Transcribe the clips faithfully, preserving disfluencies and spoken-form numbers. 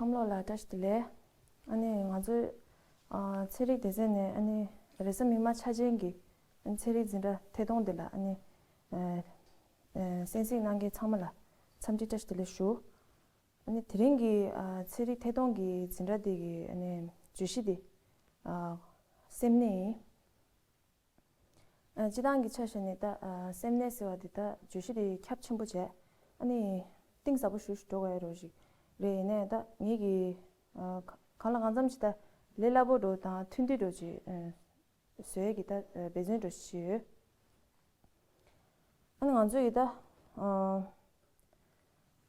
ཁམས་ལོག་ལ་བཀྲ་ཤིས་བདེ་ལེགས། ཨ་ནི་ང་ཚོའི་ཨ་ཚན་རིག་སྡེ་ཚན་ནས་ཨ་ནི་རེས་གཟའ་མིག་དམར་འཆར་ཅན་གྱི་ཨ་ནི་ཚན་རིག་འཛིན་གྲྭ་ཐད་གཏོང་འདི་ལ་ཨ་ནི་ཨ་ཨ་གསན་གཟིགས་གནང་མཁན་ཚང་མ་ལ་འཚམས་འདྲི་བཀྲ་ཤིས་བདེ་ལེགས་ཞུ། ཨ་ནི་དེ་རིང་གི་ཨ་ཚན་རིག་ཐད་གཏོང་གི་འཛིན་གྲྭ་འདི་གི་ཨ་ནི་བརྗོད་གཞི་འདི་ཨ་སེམས་ནད་ཡིན། ཨ་སྤྱི་བཏང་གི་ཆ་བཞག་ནས་ད་ཨ་སེམས་ནད་ཟེར་བ་འདི་ད་བརྗོད་གཞི་འདི་ཁྱབ་ཆེན་པོ་བྱས། ཨ་ནི་གཏིང་ཟབ་པོ་ཞེ་པོ་ཞིག་འགྲོ་དགོས་ཡ་རོ་ཞིག་རེད། ཡིན་ནའི་ད་ངེད་ཀྱི་ཨ་གང་ལ་གང་འཚམ་ཞིག་ད་ལས་སླ་པོ་འགྲོ་དང་མཐུན་སྒྲིལ་འགྲོ་ཅིག་ཨ་བཟོ་ཡས་ཀྱི་ད་ཨ་འབད་བརྩོན་འགྲོ་ཞིག་ཡོད། ཨ་ནི་ང་ཚོས་ཀྱི་ད་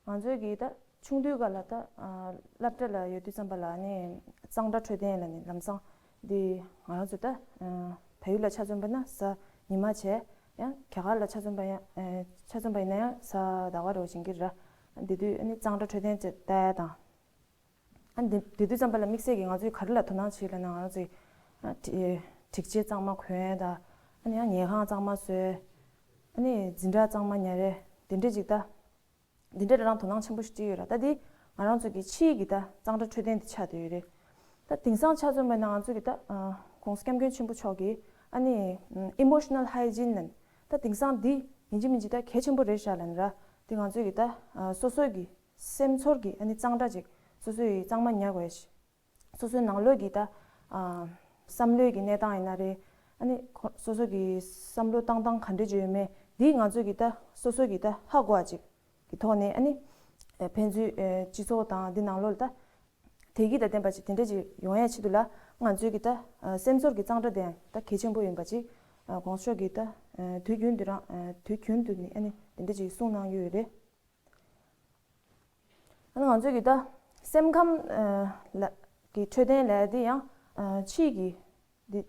ཨ་ང་ཚོའི་གི་ད་ཆུང་དུས་སྐབས་ལ་ད་ཨ་སློབ་གྲྭ་ལ་ཡོད་དུས་ཙམ་པ་ལ་ནི་གཙང་སྦྲ་འཕྲོད་བསྟེན་ལ་ནི་ལམ་སང་འདི་ང་རང་ཚོ་ད་ཨ་བལ་ཡུལ་ལ་ཆ་མཚོན་པ་ན་གཟའ་ཉི་མ་བྱས། ཡང་རྒྱ་གར་ལ་ཆ་མཚོན་པ་ཡང་ཨ་ཆ་མཚོན་པ་ཡིན་ན་ཡང་གཟའ་ཟླ་བ་རེ་བཞིན་གྱི་ར་འདི་དུས་ཨ་ནི་གཙང་སྦྲ་འཕྲོད་བསྟེན་བྱས་ལྟ་ཡ་དང་། ཨ་འདི་འདི་དུས་ཙམ་པ་ལ་དམིགས་བསལ་གྱི་ང་ཚོས་ག་རེ་ལ་དོ་སྣང་བྱེད་ལབ་ན། ང་ཚོས་ཨ་སྒྲིག་སྒྲིག་ཆས་གཙང་མ་གོན་ཡ་དང་། ཨ་ནི་ཡང་ཉལ་ཁང་གཙང་མ་བཟོས། ཨ་ནི་འཛིན་གྲྭ་གཙང་མ་ཉར་རེ་འདི་འདྲས་ཅིག་ད། འདི་འདྲས་རང་དོ་སྣང་ཆེན་པོ་ཞིག་བྱེད་ཀྱི་ཡོད་ར། ད་འདི་ང་རང་ཚོ་གི་ཕྱིའི་གི་ད་གཙང་སྦྲ་འཕྲོད་བསྟེན་འདི་ཆགས་བསྡད་ཡོད་རེད། ད་དེང་སང་ཆ་མཚོན་པ་ན་ང་ཚོ་གི་ད་ཨ་གོང་ས་སྐྱབས་མགོན་ཆེན་པོ་མཆོག་གིས་ཨ་ནི་ཨེ་མོ་ཤི་ནལ་ཧའི་ཇིན་ལབ་ད་དེང་སང་འདི་ཡིན་གཅིག་མིན་གཅིག་ད་གལ་ཆེན་པོ་རེད་ཤག་ལབ་ནི་ར། འདི་ང་ཚོ་གི་ད་ཨ་སོ་སོ་གི་སེམས་ཚོར་གྱི་ཨ་ནི་གཙང་སྦྲ་ཅིག་སོ་སོ་ཡི་གཙང་མ་ཉར་དགོས་ཤིག་སོ་སོའི་ནང་ལོགས་ཀྱི་ད་ཨ་བསམ་བློའི་གི་གནས་སྟངས་ཡིན་ན་རེད། ཨ་ནི་ཁོ་སོ་སོ་གི་བསམ་བློ་བཏང་སྟངས་ག་འདྲ་ཅིག་ཡོད་མེད་འདི་ང་ཚོ་གི་ད་སོ་སོ་གི་ད་ཧ་གོ་བ་ཅིག་གི་ཐོག་ནས་ཨ་ནི་ཨ་ཕན་ཚུན་ཨ་སྤྱི་ཚོགས་དང་འདི་ནང་ལོགས་ལ་ད་བདེ་སྐྱིད་དང་ལྡན་པ་ཅིག་དེ་འདྲ་ཅིག་ཡོང་ཡ་ཆེད་དུ་ལ་ང་ཚོའི་གི་ད་ཨ་སེམས་ཚོར་གི་གཙང་སྦྲ་དེ་ཡང་ད་གལ་ཆེན་པོ་ཡིན་པ་ཅིག་ཨ་གོང་ས་མཆོག་གིས་ད་ཨ་དུས་རྒྱུན་དུ་རང་ཨ་དུས་རྒྱུན་དུ་ནི་ཨ་ནི་དེ་འདྲ་ཅིག་གསུངས་གནང་ཡོད་རེད། ཨ་ནི་ང་ཚོས་ཀྱི་ད་སེམས་ཁམས་ཨ་ལ་གི་འཕྲོད་བསྟེན་ལས་དེ་ཡང་ཨ་ཕྱིའི་གི་འདི་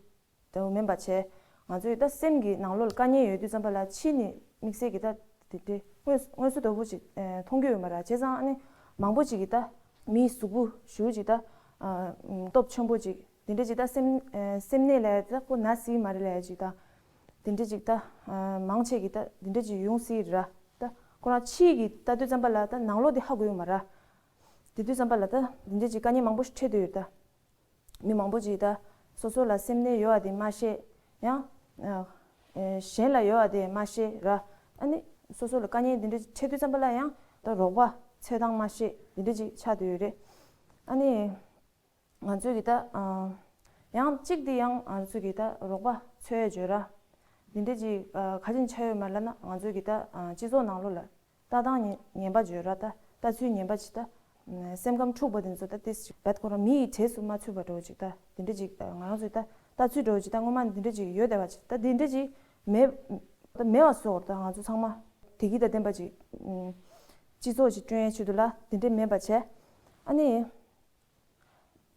དེ་མིན་པ་བྱས། ང་ཚོས་ད་སེམས་ཀྱི་ནང་ལོགས་ལ་དཀའ་ངལ་ཡོད་དུས་ཙམ་པ་ལ་ཕྱི་ནས་དམིགས་བསལ་གྱི་ད་དེ་དེ་དངོས་དངོས་སུ་དོ་པོ་ཅིག་ཨ་མཐོང་རྒྱུ་ཡོད་མ་རེད། བྱས་ཙང་ཨ་ནི་མང་པོ་ཅིག་གི་ད་མིའི་གཟུགས་པོ་ཞུ་ཅིག་ད་ཨ་སྟོབས་ཆེན་པོ་ཅིག་དེ་འདྲ་ཅིག་ད་སེམས་ཨ་སེམས་ནད་ལས་ད་ཁོ་ན་སྲིད་མ་རེད་ལས་ཅིག་ད། དེ་འདྲ་ཅིག་ད་ཨ་མང་ཆེ་གི་ད་དེ་འདྲ་ཅིག་ཡོང་སྲིད་ར། ད་ཁོ་རང་ཕྱིའི་གི་ལྟ་དུས་ཙམ་པ་ལ་ད་ནང་ལོགས་དེ་ཧ་གོ་ཡོད་མ་ར། དེ་དུས་ཙམ་པ་ལ་ད་དེ་འདྲ་ཅིག་དཀའ་ངལ་མང་པོ་ཞིག་འཕྲད་དུ་ཡོད་ད། མི་མང་པོ་ཅིག་ད་སོ་སོ་ལ་སེམས་ནད་ཡོད་པ་དེ་མ་ཤེས། ཡང་ཨ་ཨེ་གཞན་ལ་ཡོད་པ་དེ་མ་ཤེས་ར། ཨ་ནི་སོ་སོ་ལ་དཀའ་ངལ་དེ་འདྲ་ཅིག་འཕྲད་དུས་ཙམ་པ་ལ་ཡང་ད་རོགས་པ་འཚོལ་སྟངས་མ་ཤེས་དེ་འདྲ་ཅིག་ཆགས་བསྡད་ཡོད་རེད། ཨ་ནི། ང་ཚོས་ཀྱི་ད་ཨ་ཡང་གཅིག་དེ་ཡང་ང་ཚོས་ཀྱི་ད་རོགས་པ་འཚོལ་ཡ་བརྗོད་ར། འདི་འདྲ་ཅིག་ཨ་ག་ཅིན་ཆ་ཡོད་མ་ལབ་ན་ང་ཚོས་ཀྱི་ད་ཨ་སྤྱི་ཚོགས་ནང་ལོགས་ལ་ལྟ་སྟངས་ངན་ངན་པ་བརྗོད་ར། ད་ལྟ་ཚུལ་ངན་པ་ཅིག་ད་སེམས་ཁམས་འཁྲུགས་པ་དེ་ཚོ་ད་ཏིས་ཅིག་བད་ཁོ་རང་མི་ཡི་གྲས་སུ་མ་ཚུད་པ་འདྲ་བོ་ཅིག་ད་འདི་འདྲ་ཅིག་ང་རང་ཚོས་ད་ལྟ་ཚུལ་འདྲ་བོ་ཅིག་ད་སྔོན་མ་འདི་འདྲ་ཅིག་ཡོད་བསྡད་པ་ཅིག་ད་འདི་འདྲ་ཅིག་མེད་ད་མེད་པ་བཟོ་བར་ད་ང་ཚོ་ཚང་མ་བདེ་སྐྱིད་དང་ལྡན་པ་ཅིག་སྤྱི་ཚོགས་ཅིག་བསྐྲུན་ཡའི་ཆེད་དུ་ལ་འདི་འདྲ་མེད་པ་བྱས། ཨ་ནི།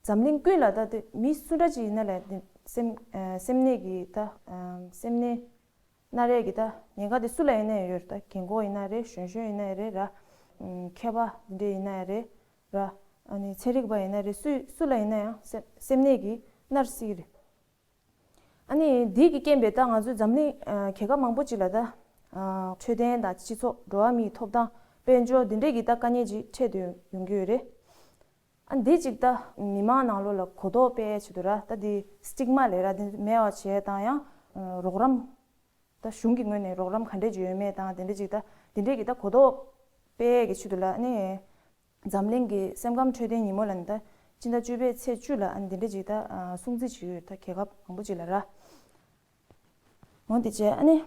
འཛམ་གླིང་ཀུན་ལ་ད་དེ་མི་སུ་འདྲ་ཅིག་ཡིན་ན་ལས་དེ་སེམས་ཨ་སེམས་ནད་ཀྱི་ད་ཨ་སེམས་ནད་ན་རེ་གི་ད་ཉེན་ཁ་དེ་སུ་ལ་ཡིན་ན་ཡང་ཡོད་རེད། ད་རྒན་གོག་ཡིན་ན་རེད། གཞོན་གཞོན་ཡིན་ན་རེད་ར། ཨམ་མཁས་པ་འདི་འདྲ་ཡིན་ན་རེད་ར། ཨ་ནི་ཚན་རིག་པ་ཡིན་ན་རེད། སུ་སུ་ལ་ཡིན་ན་ཡང་སེམས་སེམས་ནད་ཀྱིས་མནར་སྲིད་ཀྱི་རེད། ཨ་ནི་འདི་གི་རྐྱེན་པས་ད་ང་ཚོའི་འཛམ་གླིང་ཨ་རྒྱལ་ཁབ་མང་པོ་ཅིག་ལ་ད་ཨ་འཕྲོད་བསྟེན་དང་སྤྱི་ཚོགས་འགྲོ་བ་མིའི་ཐོབ་ཐང་དཔལ་འབྱོར་འདི་འདྲའི་གི་ད་དཀའ་ངལ་ཅིག་འཕྲད་དུ་ཡོང་གི་ཡོད་རེད། ཨ་འདི་ཅིག་ད་མི་མང་ནང་ལོགས་ལ་གོ་རྟོགས་སྤེལ་ཡ་ཆེད་དུ་ར། ད་འདི་སི་ཊིག་མ་ལབ་ར། འདི་མེད་པ་བྱས་དང་ཡང་ཨ་རོགས་རམ། ད་གཞུང་གི་ངོས་ནས་རོགས་རམ་ག་འདྲས་ཅིག་ཡོད་མེད་དང་དེ་འདྲས་ཅིག་ད་དེ་འདྲས་ཀྱི་ད་གོ་རྟོགས་སྤེལ་ཡས་ཀྱི་ཆེད་དུ་ལ་ཨ་ནི་འཛམ་གླིང་གི་སེམས་ཁམས་འཕྲོད་བསྟེན་ཉིན་མོ་ལ་ནི་ད་སྤྱི་ཟླ་བཅུ་པའི་ཚེས་བཅུ་ལ་ཨ་ནི་དེ་འདྲས་ཅིག་ད་ཨ་སྲུང་བརྩི་བྱེད་ཀྱི་ཡོད། ད་རྒྱལ་ཁབ་མང་པོ་ཅིག་ལ་ར། འོ་དེ་བྱས་ཨ་ནི་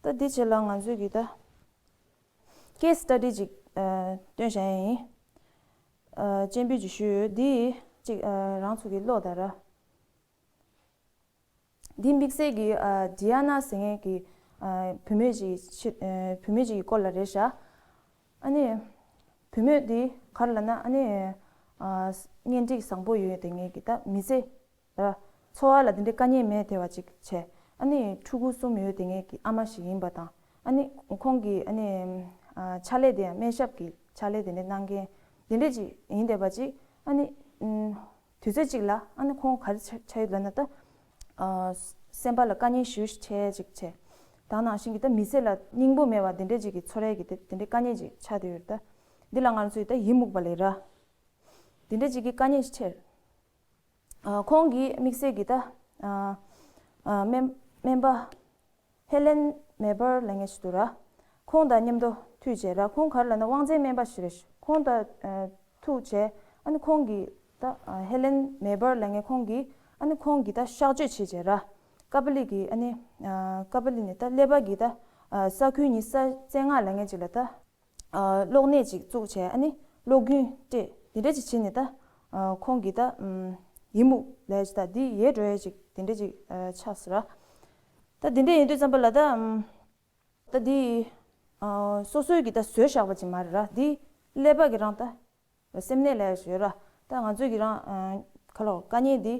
ད་དེ་བྱས་ལ་ང་ཚོས་ཀྱི་ད་ཀེ་སི་སི་ཊ་ཌི་ཅིག་ཨ་སྟོན་བཞག་ཡ་ཡིན། ཨ་སྤྱན་འབུལ་ཅིག་ཞུས་ཡོད། འདི་ཅིག་ཨ་རང་ཚོ་གི་ཀློག་དང་ར། འདི་དམིགས་བསལ་གྱི་ཨ་ཌི་ཡ་ན་ཟེར་མཁན་གྱི་ཨ་བུད་མེད་ཅིག་ཕྱི་ཨ་བུད་མེད་ཅིག་གི་སྐོར་ལ་རེད་ཤག་ཨ་ནི་བུད་མེད་འདི་ག་རེ་ལབ་ན་ཨ་ནི་ཨ་གཉེན་སྒྲིག་བཟང་པོ་ཡོད་དེ་ངེད་ཀྱི་ད་མི་ཚེ་ལ་འཚོ་བ་ལ་འདི་འདྲའི་དཀའ་ངལ་མེད་དེ་བ་ཅིག་བྱས། ཨ་ནི་ཕྲུ་གུ་གསུམ་ཡོད་དེ་ངེད་ཀྱི་ཨ་མ་ཞིག་ཡིན་པ་དང་། ཨ་ནི་ཁོང་གི་ཨ་ནི་ཨ་ཕྱག་ལས་དེ་ཡང་སྨན་ཞབས་ཀྱི་ཕྱག་ལས་དེ་འདྲ་གནང་མཁན་དེ་འདྲ་ཅིག་ཡིན་བསྡད་པ་ཅིག་ཨ་ནི་ཨུམ། དུས་ཚོད་གཅིག་ལ་ཨ་ནི་ཁོང་ག་རེ་ཆ་ཆ་ཡོད་ལབ་ན་ད། ཨ་སེམས་པ་ལ་དཀའ་ངལ་ཞེ་པོ་ཞིག་འཕྲད་ཅིག་བྱས། ད་ནང་བཞིན་གྱི་ད་མི་ཚེ་ལ་སྙིང་པོ་མེད་པ་དེ་འདྲས་ཅིག་གི་ཚོར་ཡས་ཀྱི་དེ་དེ་འདྲའི་དཀའ་ངལ་ཅིག་ཆགས་བསྡད་ཡོད་རེད་ད། འདི་ལ་ང་རང་ཚོས་ད་ཡི་མུག་པ་ལབ་ར། འདི་འདྲ་ཅིག་གི་དཀའ་ངལ་ཞིག་འཕྲད། ཨ། ཁོང་གི་དམིགས་བསལ་གྱི་ད། ཨ། ཨ། སྨན་སྨན་པ་ཧེ་ལེན་མེ་བར་ལབ་མཁན་ཞིག་འདུག་ར། ཁོང་དང་མཉམ་དུ་ཐུག་བྱས་ར། ཁོང་ག་རེ་ལབ་ན་དབང་རྩའི་སྨན་པ་ཞིག་རེད། ཁོང་དང་། ཨ། ཐུག་བྱས། ཨ་ནི་ཁོང་གིས་ད། ཨ། ཧེ་ལེན་མེ་བར་ལབ་མཁན་ཁོང་གིས། ཨ་ནི་ཁོང་གིས་ད་གཤག་བཅོས་བྱས་བྱས་ར། ཀ་པ་ལི་གི། ཨ་ནི། ཨ། ཀ་པ་ལི་ནས་ད་ཀླད་པ་གི་ད། ཨ། ས་ཁུལ་ཉི་ཤུ་རྩ་ལྔ་ལབ་མཁན་ཅིག་ལ་ད། ཨ། གློག་ནད་ཅིག་བཙུགས་བྱས། ཨ་ནི་གློག་རྒྱུན་སྤྲད། དེ་འདྲ་ཅིག་བྱས་ནས་ད། ཨ། ཁོང་གི་ད། ཨམ། ཡི་མུག་ལབ་ཡ་ཅིག་ད་འདི་ཡལ་འགྲོ་ཡ་ཅིག་དེ་འདྲ་ཅིག་ཨ། ཆགས་སོང་ར། ད་དེ་འདྲ་ཡིན་དུས་ཙམ་པ་ལ་ད། ཨམ། ད་འདི། ཨ། སོ་སོའི་གི་ད་བཟོས་བཞག་པ་ཅིག་མ་རེད་ར། འདི་ཀླད་པ་གི་རང་ད་སེམས་ནད་ལབ་ཡ་ཅིག་ཡོད་ར། ད་ང་ཚོའི་གི་རང་། ཨ། ག་ལབ། དཀའ་ངལ་འདི།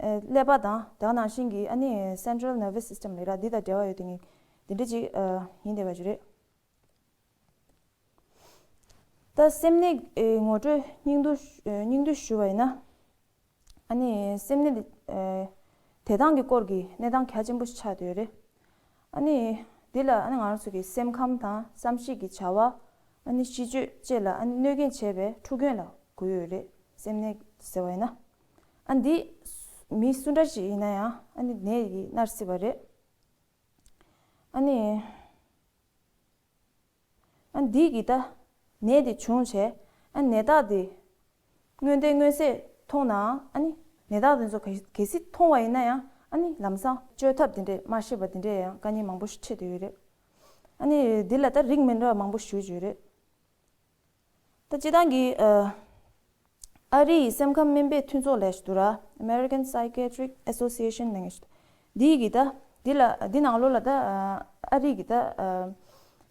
ཨ། ཀླད་པ་དང་དེ་ག་ནང་བཞིན་གྱི། ཨ་ནི་central nervous system ལབ་ར། འདི་དང་འབྲེལ་བ་ཡོད་དེ་ངེས་འདི་འདྲ་ཅིག་ཨ། ཡིན་བསྡད་པ་ཅིག་རེད། ད་སེམས་ནད། ཨེ། ངོ་སྤྲོད་སྙིང་བསྡུས། ཨེ། སྙིང་བསྡུས་ཞུ་བ་ཡིན་ན། ཨ་ནི་སེམས་ནད་འདི། ཨེ། བདེ་ཐང་གི་སྐོར་གྱི་གནས་སྟངས་གལ་ཆེན་པོ་ཞིག་ཆགས་བསྡད་ཡོད་རེད། ཨ་ནི་འདི་ལ། ཨ་ནི་ང་རང་ཚོ་གི་སེམས་ཁམས་དང་བསམ་གཞིག་གི་བྱ་བ། ཨ་ནི་སྤྱི་སྤྱོད་བཅས་ལ། ཨ་ནི་གནོད་སྐྱོན་བྱེད་པའི་འཁྲུག་རྐྱེན་ལ་གོ་ཡོད་རེད། སེམས་ནད་ཟེར་བ་ཡིན་ན། ཨ། འདི་མི་སུ་འདྲ་ཞིག་ཡིན་ན་ཡང་། ཨ་ནི་ནད་ཀྱིས་མནར་སྲིད་པ་རེད། ཨ་ནི། ཨ། འདི་གི་ད་ནད་དེ་བྱུང་བྱས། ཨ། ནད་རྟགས་དེ་སྔོན་བལྟས་མངོན་གསལ་མཐོང་ནའང་། ཨ་ནི་ནད་རྟགས་དེ་ཚོ་ག་གལ་སྲིད་མཐོང་བ་ཡིན་ན་ཡང་། ཨ་ནི་ལམ་སང་བཅོས་ཐབས་དེ་འདྲས་མ་ཤེས་པ་དེ་འདྲས་ཡང་དཀའ་ངལ་མང་པོ་ཞིག་འཕྲད་བསྡད་ཡོད་རེད། ཨ་ནི་འདི་ལ་ད་རིགས་མི་འདྲ་བ་མང་པོ་ཞིག་ཡོད་རེད། ད་སྤྱིར་བཏང་གི། ཨ། ཨ་རི་ཡི་སེམས་ཁམས་སྨན་པའི་མཐུན་ཚོགས་ལབ་ཞིག་འདུག་ར། American Psychiatric Association ལབ་མཁན་ཞིག་འདུག་འདི་གི་ད། འདི་ལ། འདི་ནང་ལོགས་ལ་ད། ཨ། ཨ་རི་གི་ད། ཨ།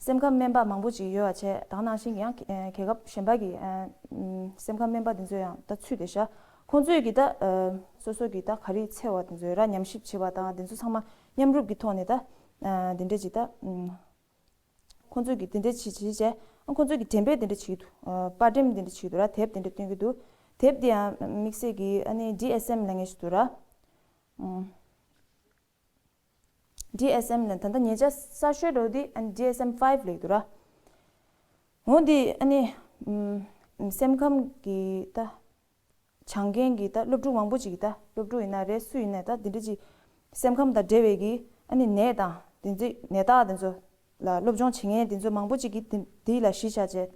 སེམས་ཁམས་སྨན་པ་མང་པོ་ཅིག་ཡོད་པ་བྱས། དེ་ག་ནང་བཞིན་ཡང་། ཨ། རྒྱལ་ཁབ་གཞན་པ་གི། ཨ། ཨམ། སེམས་ཁམས་སྨན་པ་དེ་ཚོ་ཡང་ད་ཚུད་བསྡད་ཤག་ཁོང་ཚོས་གི་ད། ཨ། སོ་སོ་གི་ད་ག་རེ་འཚོ་བ་དེ་ཚོ་ར་ཉམས་ཞིབ་བྱེད་པ་དང་། དེ་ཚོ་ཚང་མ་མཉམ་རུབ་ཀྱི་ཐོག་ནས་ད། ཨ། དེ་འདྲས་ཅིག་ད། ཨམ། ཁོང་ཚོས་ཀྱིས་དེ་འདྲ་བྱེད་བྱེད་བྱས། ཨ། ཁོང་ཚོས་ཀྱིས་འགྲེམས་སྤེལ་དེ་འདྲ་བྱེད་ཀྱི་འདུག་ཨ། པར་འགྲེམས་དེ་འདྲ་བྱེད་ཀྱི་འདུག་ར། དེབ་དེ་འདྲ་སྟོན་གྱི་འདུག་དེབ་དེ་ཡང་དམིགས་བསལ་གྱིས། ཨ་ནི་ཌི་ཨེས་ཨེམ་ལབ་མཁན་ཞིག་འདུག་ར། ཨ། ཌི་ཨེས་ཨེམ་ལབ། ད་ལྟ་ཉེ་ཆར་གསར་ཤོས་འདྲ་བོ་དེ། ཨ་ནི་ཌི་ཨེས་ཨེམ་ཕའིབ་ལབ་ཀྱི་འདུག་ར། འོ་འདི། ཨ་ནི། ཨམ། སེམས་ཁམས་ཀྱི་ད། སྦྱང་མཁན་གྱི་ད་སློབ་ཕྲུག་མང་པོ་ཅིག་གིས། ད་སློབ་ཕྲུག་ཡིན་ན་རེད། སུ་ཡིན་ན་ད་འདི་འདྲ་ཅིག་སེམས་ཁམས་དང་འབྲེལ་བའི་གི། ཨ་ནི་ནད་དང་དེ་ཚོ། ནད་རྟགས་དེ་ཚོ་ལ་སློབ་སྦྱོང་བྱེད་མཁན་དེ་ཚོ་མང་པོ་ཅིག་གིས་དེ་འདི་ལ་གཞི་བཞག་བྱས།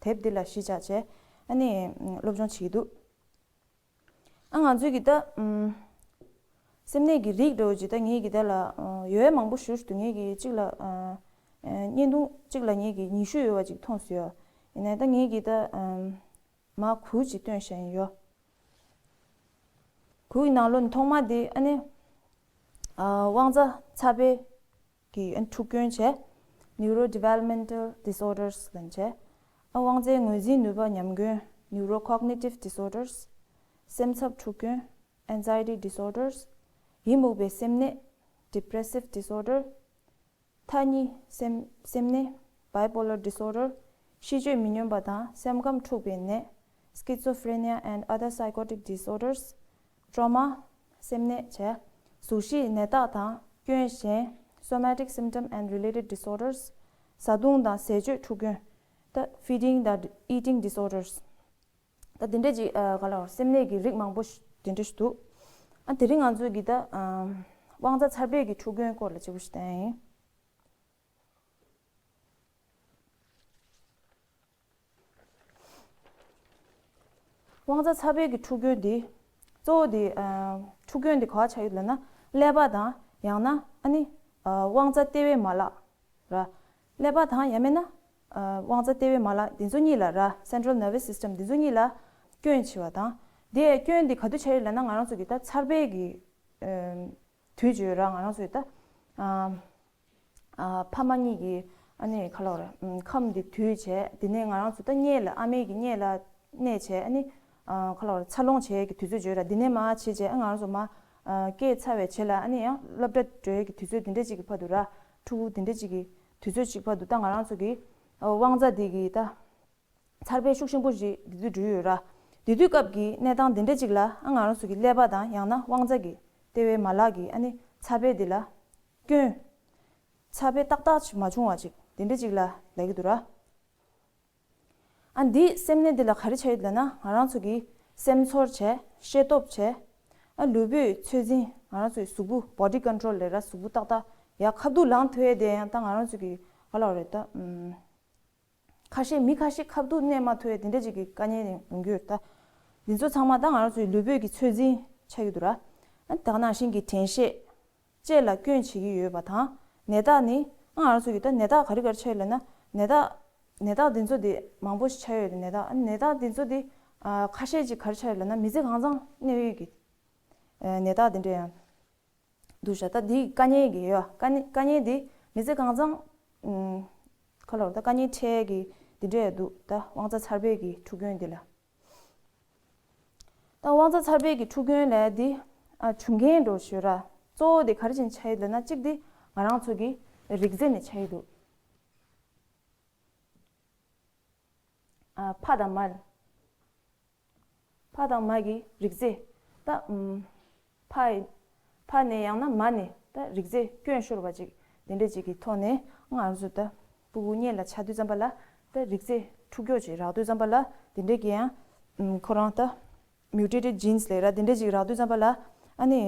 དེབ་འདི་ལ་གཞི་བཞག་བྱས། ཨ་ནི་སློབ་སྦྱོང་བྱེད་ཀྱི་འདུག་ཨ། ང་ཚོའི་གི་ད། ཨམ། སེམས་ནད་ཀྱི་རིགས་འདྲ་བོ་ཅིག་ད་ངེད་ཀྱི་ད་ལ། ཨ། ཡོད་མང་པོ་ཞེ་པོ་ཅིག་འདུག་ངེད་ཀྱི་གཅིག་ལ། ཨ། ཨ། བརྙན་ཐུང་གཅིག་ལ་ངེད་ཀྱི་ཉི་ཤུ་ཡོད་པ་ཅིག་མཐོང་སོང་ཡོད། ཡིན་ནའི་ད་ངེད་ཀྱི་ད། ཨམ། མ་དགུ་ཅིག་སྟོན་བཞིན་ཡོད། དགུ་ཡི་ནང་ལོགས་ནས་ཐོག་མ་དེ། ཨ་ནི། ཨ། དབང་རྩ་ཚ་བའི་གི། ཨ། འཁྲུག་སྐྱོན་བྱས། Neurodevelopmental disorders ལབ་བྱས། ཨ། དབང་རྩའི་ངོས་འཛིན་ནུས་པ་ཉམས་སྐྱོན། Neurocognitive disorders. སེམས་འཚབ་འཁྲུག་སྐྱོན། Anxiety disorders. ཡི་མུག་པའི་སེམས་ནད། Depressive disorder. མཐའ་གཉིས་སེམས། སེམས་ནད། Bipolar disorder. གཤིས་སྤྱོད་མི་སྙོམས་པ་དང་སེམས་ཁམས་འཁྲུགས་པའི་ནད། Schizophrenia and other psychotic disorders. Trauma. སེམས་ནད་བྱས། གཟུགས་གཞིའི་ནད་རྟགས་དང་སྐྱོན་གཞན། Somatic symptom and related disorders. བཟའ་བཏུང་དང་ཟས་སྤྱོད་འཁྲུག་སྐྱོན། ད་feeding དང་eating disorders. ད་དེ་འདྲ་ཅིག་ཨ། ག་ལབ། སེམས་ནད་ཀྱི་རིགས་མང་པོ་ཞིག་དེ་འདྲ་ཞིག་འདུག་ཨ། དེ་རིང་ང་ཚོའི་གི་ད། ཨ། དབང་རྩ་ཚ་བའི་གི་འཁྲུག་སྐྱོན་སྐོར་ལ་གཅིག་པོ་ཞིག་བསྟན་ཡིན། དབང་རྩ་ཚ་བའི་གི་འཁྲུག་སྐྱོན་འདི། གཙོ་བོ་འདི། ཨ། འཁྲུག་སྐྱོན་འདི་ག་པར་ཆགས་ཡོད་ལབ་ན། ཀླད་པ་དང་། ཡང་ན་ཨ་ནི། ཨ། དབང་རྩ་ལྟེ་བའི་མ་ལག་ར། ཀླད་པ་དང་ཡང་མིན་ན། ཨ། དབང་རྩ་ལྟེ་བའི་མ་ལག་འདི་ཚོ་གཉིས་ལ་ར། Central Nervous System འདི་ཚོ་གཉིས་ལ་སྐྱོན་ཆེ་བ་དང་། དེ་སྐྱོན་འདི་ག་དུས་ཆགས་ཡོད་ལབ་ན། ང་རང་ཚོ་གི་ད་ཚར་བའི་གི། ཨ། དུས་ཚོད་ར། ང་རང་ཚོའི་ད། ཨ། ཨ། ཕ་མ་གཉིས་ཀྱི། ཨ་ནི་ག་ལབ་ར། ཨམ། ཁམས་དེ་དུས་བྱས། དེ་ནས་ང་རང་ཚོ་ད་མངལ་ལ། ཨ་མའི་གི་མངལ་ལ་གནས་བྱས། ཨ་ནི། ཨ། ག་ལབ་ར། འཚར་ལོངས་བྱེད་ཀྱི་དུས་ཚོད་བརྗོད་ར། དེ་ནས་མར་བྱས་བྱས། ཨ། ང་རང་ཚོ་མར། ཨ། སྐྱེས་ཚར་བའི་རྗེས་ལ། ཨ་ནི་ཡང་སློབ་གྲྭ་འགྲོ་ཡས་ཀྱི་དུས་ཚོད་དེ་འདྲ་ཅིག་གི་བར་དུ་ར། ཕྲུ་གུ་དེ་འདྲ་ཅིག་གི་དུས་ཚོད་ཅིག་བར་དུ། ད་ང་རང་ཚོ་གི། ཨ། དབང་རྩ་དེ་གི་ད། ཚ་བའི་ཤུགས་ཆེན་པོ་ཞིག་དེ་དུས་འགྲོ་ཡོད་ར། དེ་དུས་སྐབས་ཀྱི་གནས་སྟངས་དེ་འདྲ་ཅིག་ལ། ཨ། ང་རང་ཚོ་གི་ཀླད་པ་དང་ཡང་ན་དབང་རྩ་གི་ལྟེ་བའི་མ་ལག་གི། ཨ་ནི་ཚ་བའི་དེ་ལ་སྐྱོན། ཚ་བའི་ཏག་ཏག་ཅིག་མ་བྱུང་བ་ཅིག་དེ་འདྲ་ཅིག་ལ་ལབ་ཀྱི་འདུག་ར། ཨ། འདི་སེམས་ནད་འདི་ལ་ག་རེ་ཆགས་ཡོད་ལབ་ན། ང་རང་ཚོ་གི་ སེམས་ཚོར་བྱས། ཤེས་སྟོབས་བྱས། ཨ་ལུས་པོའི་ཚོད་འཛིན། ང་རང་ཚོའི་གཟུགས་པོ་body control ལས་ར། གཟུགས་པོ་ཏག་ཏག་ཡ་ཁ་ཐུག་ལངས་ཐུབ་ཡས་དེ་ཡང་ད་ང་རང་ཚོ་གི་ག་ལ་རེད་ད། ཨུམ། ཁ་ཤས་མི་ཁ་ཤས་ཁ་ཐུག་གནས་མ་ཐུབ་ཡས་དེ་འདྲ་ཅིག་གི་དཀའ་ངལ་ཡོང་གི་ཡོད་ད། འདི་ཚོ་ཚང་མ་ད་ང་རང་ཚོའི་ལུས་པོའི་གི་ཚོད་འཛིན་ཆགས་ཀྱི་འདུག་ར། ཨ་ད་ག་ནང་བཞིན་གྱི་དྲན་ཤེས། ལྕེ་ལ་སྐྱོན་བྱེད་ཀྱི་ཡོད་པ་དང་། ནད་རྟགས་ནི། ང་རང་ཚོ་གི་ད་ནད་རྟགས་ག་རེ་ག་རེ་ཆགས་ཡོད་ལབ་ན། ནད་རྟགས། ནད་རྟགས་འདི་ཚོ་འདི་མང་པོ་ཞིག་ཆགས་ཡོད་རེད། ནད་རྟགས། ཨ་ནད་རྟགས་འདི་ཚོ་འདི། ཨ་ཁ་ཤས་ཅིག་ག་རེ་ཆགས་ཡོད་ལབ་ན། མི་ཚེ་གང་ཚང་གནས་ཡོད་ཀྱི་ཨ་ནད་རྟགས་འདི་འདྲ་ཡང་འདུག་ཤག་ད་འདི་དཀའ་ངལ་གྱི་ཡོད། དཀའ་ངལ། དཀའ་ངལ་འདི་མི་ཚེ་གང་ཚང་། ཨུམ། ག་ལ་རེད་ད། དཀའ་ངལ་འཕྲད་ཀྱི་འདི་འདྲ་ཡང་འདུག་ད་དབང་རྩ་འཚར་བའི་གི་འཁྲུག་སྐྱོན་འདི་ལ། ད་དབང་རྩ་འཚར་བའི་གི་འཁྲུག་སྐྱོན་ལས་འདི། ཨ་བྱུང་རྐྱེན་འགྲོ་ཞུ་ར། གཙོ་བོ་དེ་ག་རེ་བྱས་ནས་ཆགས་ཡོད་ལབ་ན། གཅིག་དེ་ང་རང་ཚོ་གི་རིགས་རྫས་ནས་ཆགས་ཡོད་འདུག་ཨ་ཕ་དང་མ། ཕ་དང་མ་གི་རིགས་རྫས། ད་ཨུམ། ཕ་ཡི། ཕ་ནས་ཡང་ན་མ་ནས་ད་རིགས་རྫས་སྐྱོན་ཤོར་བ་ཅིག་དེ་འདྲ་ཅིག་གི་ཐོག་ནས་ང་རང་ཚོ་ད་ཕྲུ་གུ་མངལ་ལ་ཆགས་དུས་ཙམ་པ་ལ། ད་རིགས་རྫས་འཁྲུག་སྐྱོད་ཅིག་རག་དུས་ཙམ་པ་ལ། དེ་འདྲ་གི་ཡང་། ཨུམ། ཁོ་རང་ད་mutated genes ལབ་ར། དེ་འདྲ་ཅིག་རག་དུས་ཙམ་པ་ལ། ཨ་ནི་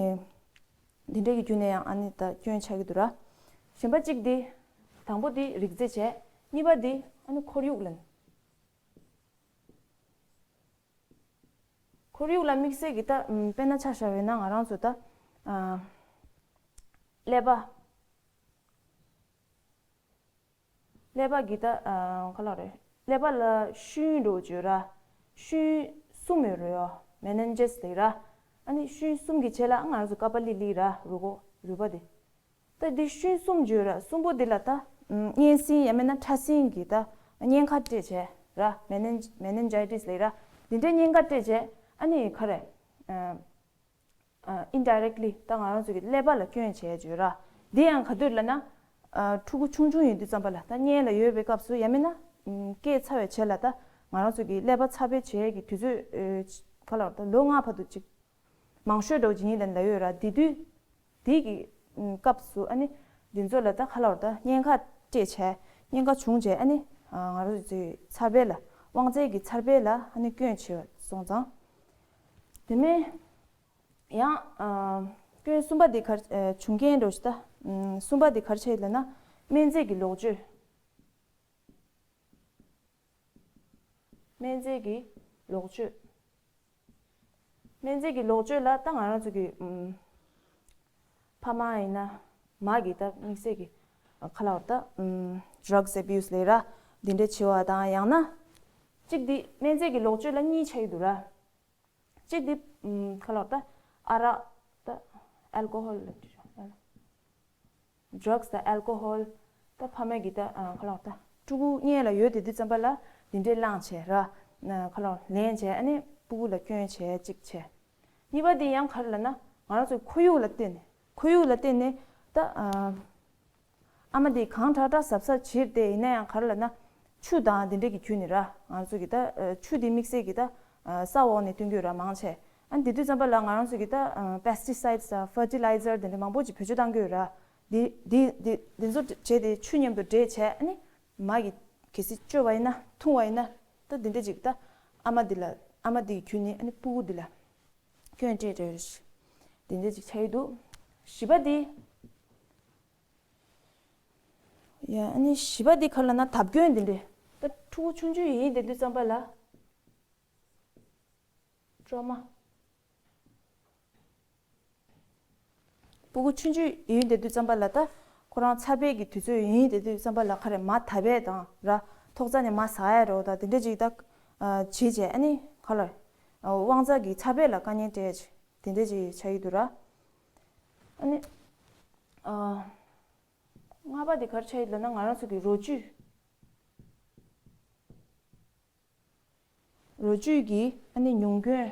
དེ་འདྲ་གི་བརྒྱུད་ནས་ཡང་ཨ་ནི་ད་སྐྱོན་ཆགས་ཀྱི་འདུག་ར། གཞན་པ་གཅིག་དེ། དང་པོ་དེ་རིགས་རྫས་བྱས། གཉིས་པ་དེ་ཨ་ནི་ཁོར་ཡུག་ལ། ཁོར་ཡུག་ལ་དམིགས་བསལ་གྱི་ད། ཨམ། དཔེར་ན་ཆ་བཞག་པ་ཡིན་ན་ང་རང་ཚོ་ད། ཨ། ཀླད་པ། ཀླད་པ་གི་ད། ཨ། ག་ལ་རེད། ཀླད་པ་ལ་ཤུན་འགྲོ་བརྗོད་ར། ཤུན་གསུམ་ཡོད་རེད་ཡོ། meninges ལབ་ར། ཨ་ནི་ཤུན་གསུམ་གྱི་རྗེས་ལ་ང་རང་ཚོ་ཀ་པ་ལི་ལི་ར། རུས་ཁོག་རུས་པ་དེ། ད་འདི་ཤུན་གསུམ་བརྗོད་ར། གསུམ་པོ་འདི་ལ་ད། ཨམ། གཉན་སྲིན་ཡང་མིན་ན་ཕྲ་སྲིན་གྱི་ད་གཉན་ཁ་སྤྲད་བྱས་ར། མེ་ནན་མེ་ནན་ཇའི་ཊིས་ལབ་ར། འདི་འདྲའི་གཉན་ཁ་སྤྲད་བྱས། ཨ་ནི་ག་རེ། ཨ། ཨ། indirectly ད་ང་རང་ཚོ་གི་ཀླད་པ་ལ་སྐྱོན་བྱས་བརྗོད་ར། འདི་ཡང་ག་དུས་ལབ་ན། ཨ། ཕྲུ་གུ་ཆུང་ཆུང་ཡིན་དུས་ཙམ་པ་ལ། ད་མངལ་ལ་ཡོད་པའི་སྐབས་སུ་ཡང་མིན་ན། ཨམ། སྐྱེས་ཚར་བའི་རྗེས་ལ་ད་ང་རང་ཚོ་གི་ཀླད་པ་འཚར་འཕེལ་བྱེད་ཀྱི་དུས་ཚོད། ཨེ། ག་ལ་ད་ལོ་ལྔ་བར་དུ་ཅིག་མང་ཤོས་འདྲ་བོ་ཅིག་ཡིན་ལབ་ལབ་ཡོད་ར། དེ་དུས་དེ་གི་སྐབས་སུ་ཨ་ནི་འདི་ཚོ་ལ་ད་ག་ལ་བར་ད་གཉན་ཁ་སྤྲད་བྱས། གཉན་ཁ་བྱུང་བྱས། ཨ་ནི་ང་རང་ཚོའི་འཚར་འཕེལ་ལ། དབང་རྩའི་གི་འཚར་འཕེལ་ལ་ཨ་ནི་སྐྱོན་བྱས་སོང་ཙང་། དེ་མིན་ཡང་། ཨ། སྐྱོན་གསུམ་པ་འདི་ག་རེ། ཨ། བྱུང་རྐྱེན་འདྲ་བོ་ཞིག་ད། ཨམ། གསུམ་པ་འདི་ག་རེ་ཆགས་ཡོད་ལབ་ན། སྨན་རྫས་ཀྱི་ལོག་སྤྱོད། སྨན་རྫས་ཀྱི་ལོག་སྤྱོད། སྨན་རྫས་ཀྱི་ལོག་སྤྱོད་ལ་ད་ང་རང་ཚོ་གི། ཨམ། ཕ་མ་ཡིན་ན་མ་གི་ད་དམིགས་བསལ་གྱི་ག་ལ་བར་ད། ཨམ། drugs abuse ལབ་ར། འདི་འདྲ་བྱེད་པ་དང་། ཡང་ན་གཅིག་འདི་སྨན་རྫས་ཀྱི་ལོག་སྤྱོད་ལ་གཉིས་ཆགས་ཀྱི་འདུག་ར། གཅིག་འདི། ཨམ། ག་ལ་བར་ད་ཨ་རག་ད་ཨལ་ཀོ་ཧོལ་ལ། drugs དང་ཨལ་ཀོ་ཧོལ། ད་ཕ་མས་ཀྱིས་ད། ཨ། ག་ལ་བར་ད་ཕྲུ་གུ་མངལ་ལ་ཡོད་བསྡད་དུས་ཙམ་པ་ལ་འདི་འདྲའི་བླངས་བྱས་ར། ཨ། ག་ལ་བར་ལེན་བྱས། ཨ་ནི་ཕྲུ་གུ་ལ་སྐྱོན་བྱས་གཅིག་བྱས། གཉིས་པ་འདི་ཡང་ག་རེ་ལབ་ན། ང་རང་ཚོའི་ཁོར་ཡུག་ལ་བརྟེན་ནས། ཁོར་ཡུག་ལ་བརྟེན་ནས་ད། ཨ། ཨ་མ་འདིས་གངས་དྲག་དྲག་གཟབ་གཟབ་བྱས་ཏེ། ཡིན་ན་ཡང་ག་རེ་ལབ་ན། ཆུ་དང་འདི་འདྲ་གི་བརྒྱུད་ནས་ར། ང་ཚོ་གི་ད། ཨ། ཆུ་འདི་དམིགས་བསལ་གྱི་ད། ཨ། ས་འོག་ནས་བཏོན་གྱི་ཡོད་ར། མང་ཆེ། ཨ། འདི་དུས་ཙམ་པ་ལ་ང་རང་ཚོ་གི་ད། ཨ། pesticides དང་fertilizer འདི་འདྲ་མང་པོ་ཅིག་བེད་སྤྱོད་བཏང་གི་ཡོད་ར། འདི་འདི་འདི་འདི་ཚོ་བྱས་ཏེ་ཆུ་མཉམ་དུ་འདྲེས་བྱས། ཨ་ནི་མ་གི་གལ་སྲིད་སྤྱོད་པ་ཡིན་ན། འཐུང་བ་ཡིན་ན། ད་འདི་འདྲ་ཅིག་ད་ཨ་མ་འདི་ལ། ཨ་མ་འདི་གི་བརྒྱུད་ནས་ཨ་ནི་ཕྲུ་གུ་འདི་ལ་སྐྱོན་སྤྲད་འདྲ་འདི་འདྲ་ཅིག་ཆགས་ཀྱི་འདུག་བཞི་པ་འདི། ཡ། ཨ་ནི་བཞི་པ་འདི་ག་རེ་ལབ་ན། བརྡབ་སྐྱོན་འདི་འདྲ། ད་ཕྲུ་གུ་ཆུང་ཆུང་ཡིན་བསྡད་དུས་ཙམ་པ་ལ། ཊོ་མ། ཕྲུ་གུ་ཆུང་ཆུང་ཡིན་བསྡད་དུས་ཙམ་པ་ལ། ད་ཁོ་རང་འཚར་འཕེལ་གྱི་དུས་ཚོད་ཡིན་བསྡད་དུས་ཙམ་པ་ལ། ག་རེ། མ་བརྡབས་པ་དང་ར། ཐོག་རྩ་ནས་མ་ཟ་ཡ་འདྲ་བོ་དང་། དེ་འདྲ་ཅིག་ད། ཨ། བྱས་བྱས། ཨ་ནི་ག་རེ། ཨ། དབང་རྩ་གི་འཚར་འཕེལ་ལ་དཀའ་ངལ་སྤྲད་བྱས། དེ་འདྲ་ཅིག་ཆགས་ཀྱི་འདུག་ར། ཨ་ནི། ཨ། ལྔ་པ་དེ་ག་རེ་ཆགས་ཡོད་ལབ་ན། ང་རང་ཚོ་གི་རོ་བཅུད། རོ་བཅུད་ཀྱི་ཨ་ནི་ཉུང་སྐྱོན།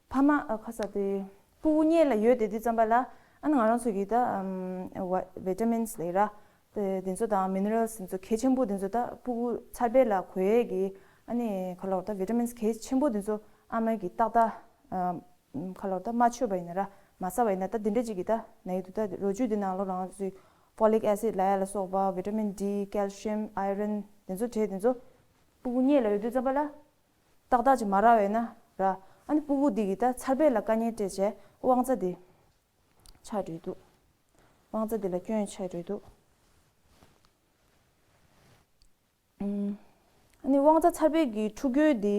ཕ་མ། ཨ། ག་རེ་ཟེར་དེ། ཕྲུ་གུ་མངལ་ལ་ཡོད་བསྡད་དུས་ཙམ་པ་ལ། ཨ་ནི་ང་རང་ཚོ་གི་ད། ཨམ། བི་ཊ་མིན་སི་ལབ་ར། དེ་དེ་ཚོ་དང་མི་ནི་རལ་སི་དེ་ཚོ་གལ་ཆེན་པོ་དེ་ཚོ། ད་ཕྲུ་གུ་འཚར་འཕེལ་ལ་དགོས་ཡས་ཀྱི། ཨ་ནི་ག་རེ་ལབ། ད་བི་ཊ་མིན་སི་གལ་ཆེན་པོ་དེ་ཚོ་ཨ་མ་གིས་ཏག་ཏག་ཨམ། ག་རེ་ལབ། ད་མ་མཆོད་པ་ཡིན་ན་ར། མ་ཟ་བ་ཡིན་ན། ད་དེ་འདྲ་ཅིག་གི་ད་ན་ཡི་འདུག་ད་རོ་བཅུད་དེ་ནང་ལོགས་རང་ཚོའི་ཕོ་ལིག་ཨེ་སིཌ་ལབ་ཡ་ལ་སོགས་པ། བི་ཊ་མིན་ཌི། ཀལ་ཤི་ཡམ། ཨའི་རན། དེ་ཚོ་བྲིས། དེ་ཚོ་ ཕྲུ་གུ་མངལ་ལ་ཡོད་དུས་ཙམ་པ་ལ་ཏག་ཏག་ཅིག་མ་རག་པ་ཡིན་ན་ར། ཨ་ནི་ཕྲུ་གུ་འདི་གི་ད་འཚར་འཕེལ་ལ་དཀའ་ངལ་སྤྲད་བྱས་དབང་རྩ་འདི་ཆག་འགྲོ་གི་འདུག་དབང་རྩ་འདི་ལ་སྐྱོན་ཆག་འགྲོ་གི་འདུག་ཨ་ནི་དབང་རྩ་འཚར་འཕེལ་གྱི་འཁྲུག་རྐྱེན་འདི་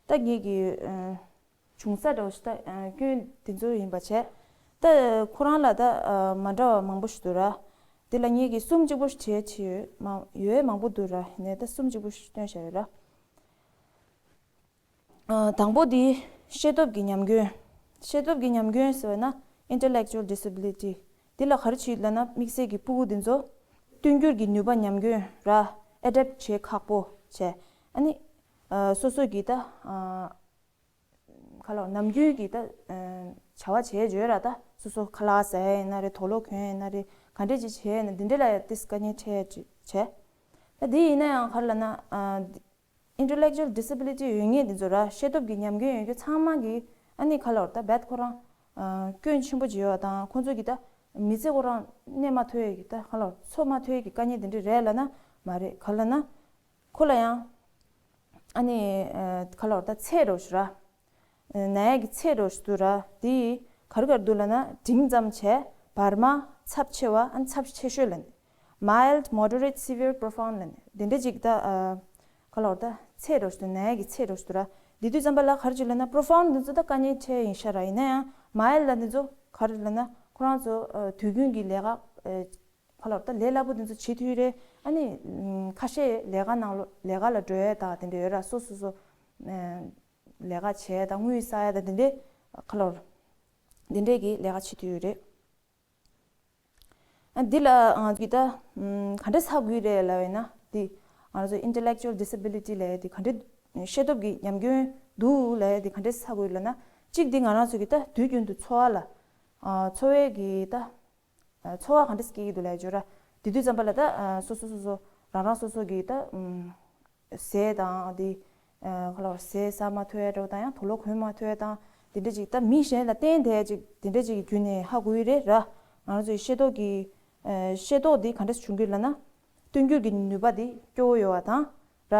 ད་ངེད་ཀྱི་ཨ་བྱུང་ས་འདྲ་བོ་ཞིག་ད་ཨ་སྐྱོན་འདི་ཚོ་ཡིན་པ་བྱས། ད་ཁོ་རང་ལ་ད་ཨ་མ་འདྲ་བ་མང་པོ་ཞིག་འདུག་ར། འདི་ལ་ངེད་ཀྱིས་གསུམ་གཅིག་པོ་ཞིག་བྱས་བྱས་ཡོད་མ་ཡོད་མང་པོ་འདུག་ར། ཡིན་ནའི་ད་གསུམ་གཅིག་པོ་ཞིག་སྟོན་བྱས་ཡོད་ར། ཨ་དང་པོ་འདི་ཤེས་སྟོབས་ཀྱི་ཉམས་སྐྱོན། ཤེས་སྟོབས་ཀྱི་ཉམས་སྐྱོན་ཟེར་བ་ན་intellectual disability། འདི་ལ་ག་རེ་བྱེད་ལབ་ན་དམིགས་བསལ་གྱི་ཕྲུ་གུ་འདི་ཚོ་བསྟུན་འགྱུར་གྱི་ནུས་པ་ཉམས་སྐྱོན་ར། adapt བྱེད་ཁག་པོ་བྱས། ཨ་ནི་ཨ་སོ་སོ་གི་ད་ཨ་ག་ལ་ནམ་རྒྱུན་གྱི་ད་ཨ་བྱ་བ་བྱས་བྱོས་ར། ད་སོ་སོ་ཁ་ལག་ཟ་ཡ་ཡིན་ན་རེད། དུག་ལོག་གྱོན་ཡ་ཡིན་ན་རེད། ག་འདྲས་ཅིག་བྱས་ཡིན་ན་འདི་འདྲས་ལ་ཡ་ཏིས་དཀའ་ངལ་འཕྲད་ཡ་ཅིག་བྱས། ད་འདི་ཡིན་ན་ཡང་ག་རེ་ལབ་ན་ཨ། intellectual disability ཡོད་མཁན་དེ་ཚོ་ར། ཤེས་སྟོབས་ཀྱི་ཉམས་སྐྱོན་ཡོད་མཁན་ཚང་མ་གི་ཨ་ནི་ག་ལ་བར་ད་རྦད་ཁོ་རང་ཨ་སྐྱོན་ཆེན་པོ་བྱེད་ཡོད་དང་། ཁོང་ཚོ་གི་ད་མི་ཚེ་ཁོ་རང་གནས་མ་ཐུབ་ཡས་ཀྱི་ད་ག་ལ་བར་འཚོ་མ་ཐུབ་ཡས་ཀྱི་དཀའ་ངལ་དེ་འདྲ་རེད་ལབ་ན་མ་རེད། ག་ལབ་ན་ཁོ་ལ་ཡང་ཨ་ནི་ཨ་ག་ལ་བར་ད་ཚད་འདྲ་བོ་ཞིག་ར། ན་ཡས་ཀྱི་ཚད་འདྲ་བོ་ཞིག་འདུག་ར། དེ་ག་རེ་ག་རེ་འདུག་ལབ་ན་འབྲིང་ཙམ་བྱས། བར་མ། ཚབས་ཆེ་བ། ཨ་ནི་ཚབས་ཆེ་ཤོས་ལབ་ནས། mild, moderate, severe, profound ལབ་ནས་དེ་འདྲ་ཅིག་ད་ཨ་ག་ལ་བར་ད་ཚད་འདྲ་བོ་ཞིག་འདུག་ན་ཡས་ཀྱི་ཚད་འདྲ་བོ་ཞིག་འདུག་ར། དེ་དུས་ཙམ་པ་ལ་ག་རེ་ཅིག་ལབ་ན་profound འདི་ཚོ་ད་དཀའ་ངལ་འཕྲད་ཡིན་ཤག་ར། ཡིན་ན་ཡང་mild ལབ་འདི་ཚོ་ག་རེ་ལབ་ན་ཁོ་རང་ཚོ་ཨ་དུས་རྒྱུན་གྱི་ལས་ཀ་ཨ་ག་ལ་བར་ད་ལས་སླ་པོ་འདི་ཚོ་བྱེད་ཐུབ་རེད། ཨ་ནི་ཁ་ཤས་ལས་ཀ་ནང་ལོ་ལས་ཀ་ལ་འགྲོ་ཡས་ད་དེ་འདྲ་ཡོད་ར། སོ་སོ་སོ་ཨ་ལས་ཀ་བྱས་དང་དངུལ་བསགས་ཡ་དང་དེ་འདྲའི་ཁ་ལོར་དེ་འདྲའི་གི་ལས་ཀ་བྱེད་ཀྱི་ཡོད་རེད། ཨ་འདི་ལ་ང་ཚོ་གི་ད་ཨམ་ག་འདྲ་ཧ་གོ་གི་རེད་ལབ་ཡིན་ན། འདི་ང་ཚོ་intellectual disability ལབ་ཡ་འདི་ག་འདྲ་ཤེས་སྟོབས་ཀྱི་ཉམས་སྐྱོན་འདུག་ལབ་ཡ་འདི་ག་འདྲ་ཧ་གོ་གི་ལབ་ན། གཅིག་འདི་ང་རང་ཚོ་གི་ད་དུས་རྒྱུན་དུ་འཚོ་བ་ལ་ཨ་འཚོ་བའི་གི་ད་ཚོར་བ་ག་འདྲ་སྐྱེ་གི་འདུག་ལབ་ཡ་བརྗོད་ར། དེ་དུས་ཙམ་པ་ལ་ད་ཨ་སོ་སོ་སོ་སོ་རང་རང་སོ་སོ་གི་ད་ཨམ་ཟས་དང་དེ་ཨ་ག་ལ་བར་ཟས་ཟ་མ་ཐུབ་ཡ་འདྲ་བོ་དང་། ཡང་དུག་ལོག་གོན་མ་ཐུབ་ཡ་དང་། དེ་འདྲ་ཅིག་ད་མི་གཞན་ལ་བརྟེན་བསྡད་ཅིག་དེ་འདྲ་ཅིག་གི་བརྒྱུད་ནས་ཧ་གོ་ཡི་རེད་ར། ང་རང་ཚོའི་ཤེས་རྟོགས་ཀྱི་ཨ་ཤེས་རྟོགས་འདི་ག་འདྲ་བྱུང་གི་ལབ་ན། བསྟུན་འགྱུར་གྱི་ནུས་པ་འདི་སྐྱོ་བོ་ཡོད་པ་དང་ར།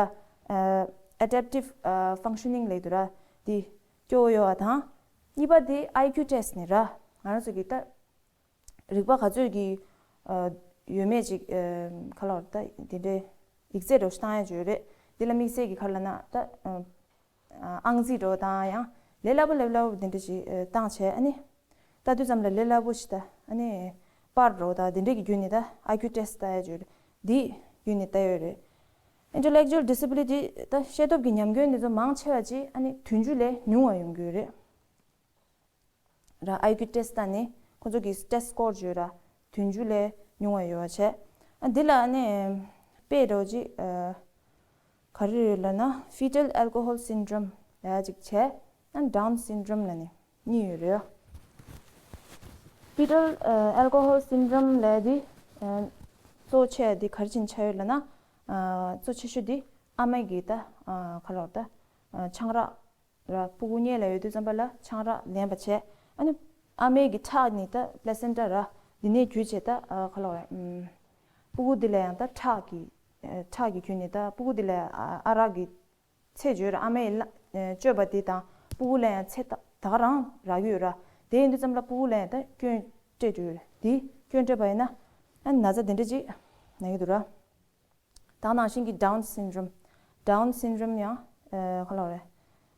ཨ་adaptive ཨ་functioning ལབ་ཀྱི་འདུག་ར། འདི་སྐྱོ་བོ་ཡོད་པ་དང་། གཉིས་པ་འདི་I Q test ནི་ར། ང་རང་ཚོ་གི་ད་རིག་པ་ག་ཚོད་ཀྱི་ཨ་ཡོད་མེད་ཅིག་ཨ་ག་ལ་བར་ད་དེ་འདྲའི་ཡིག་ཚད་འདྲ་བོ་ཞིག་བཏང་ཡ་ཅིག་ཡོད་རེད། འདི་ལ་དམིགས་བསལ་གྱི་ག་རེ་ལབ་ན་ད་ཨ་ཨང་རྩིས་འདྲ་བོ་དང་། ཡང་ལས་སླ་པོ་ལས་སླ་པོ་དེ་འདྲ་ཅིག་ཨ་བཏང་བྱས། ཨ་ནི་ལྟ་དུས་ཙམ་ལ་ལས་སླ་པོ་ཞིག་ད་ཨ་ནི་པར་འདྲ་བོ་དང་དེ་འདྲའི་གི་བརྒྱུད་ནས་ད་I Q test ལྟ་ཡ་ཅིག་ཡོད་རེད། འདི་བརྒྱུད་ནས་ལྟ་ཡོད་རེད། Intellectual disability ད་ཤེས་སྟོབས་ཀྱི་ཉམས་སྐྱོན་འདི་ཚོ་མང་ཆེ་བ་ཅིག་ཨ་ནི་བདུན་ཅུ་ལས་ཉུང་བ་ཡོང་གི་ཡོད་རེད། ར། I Q test ད་ནི་ཁོ་ཚོ་གི་test score བརྗོད་ར། བདུན་ཅུ་ལས་ཉུང་བ་ཡོད་པ་བྱས། ཨ་འདི་ལ་ནི་དཔེ་འདྲ་བོ་ཅིག་ཨ་ག་རེ་ཡོད་ལབ་ན་fetal alcohol syndrome ལབ་ཡ་ཅིག་བྱས། ཨ་Down syndrome ལབ་ནི་གཉིས་ཡོད་རེད། Fetal ཨ་alcohol syndrome ལབ་ཡ་འདི་ཨ་གཙོ་ཆེ་འདི་ག་རེ་བྱས་ནས་ཆགས་ཡོད་ལབ་ན། ཨ་གཙོ་ཆེ་ཤོས་འདི་ཨ་མ་གི་ད་ཨ་ག་ལ་བར་ད་ཨ་ཆང་རག་ར། ཕྲུ་གུ་མངལ་ལ་ཡོད་དུས་ཙམ་པ་ལ་ཆང་རག་ལེན་པ་བྱས། ཨ་ནི་ཨ་མའི་གི་ཁྲག་ནི་ད་placenta ར། འདི་ནས་བརྒྱུད་བྱས་ད་ཨ་ག་ལ་བར་ཨམ་ཕྲུ་གུ་འདི་ལ་ཡང་ད་ཁྲག་གི་ཨ་ཁྲག་གི་བརྒྱུད་ནས་ད་ཕྲུ་གུ་འདི་ལ་ཨ་ཨ་རག་གི་ཚད་བརྗོད་ར། ཨ་མས་ལ་ཨ་བཅོས་པ་འདི་དང་ཕྲུ་གུ་ལ་ཡང་ཚད་ད་ད་ག་རང་རག་གི་ཡོད་ར། དེ་ཡིན་དུས་ཙམ་ལ་ཕྲུ་གུ་ལ་ཡང་ད་སྐྱོན་སྤྲད་འགྲོ་ཡོད་ར། འདི་སྐྱོན་སྤྲད་པ་ཡིན་ན་ཨ་ནི་ན་ཚ་དེ་འདྲ་ཅིག་ན་གི་འདུག་ར། ད་ནང་བཞིན་གྱི་Down syndrome། Down syndrome ཡང་ཨ་ག་ལ་བར་རེད།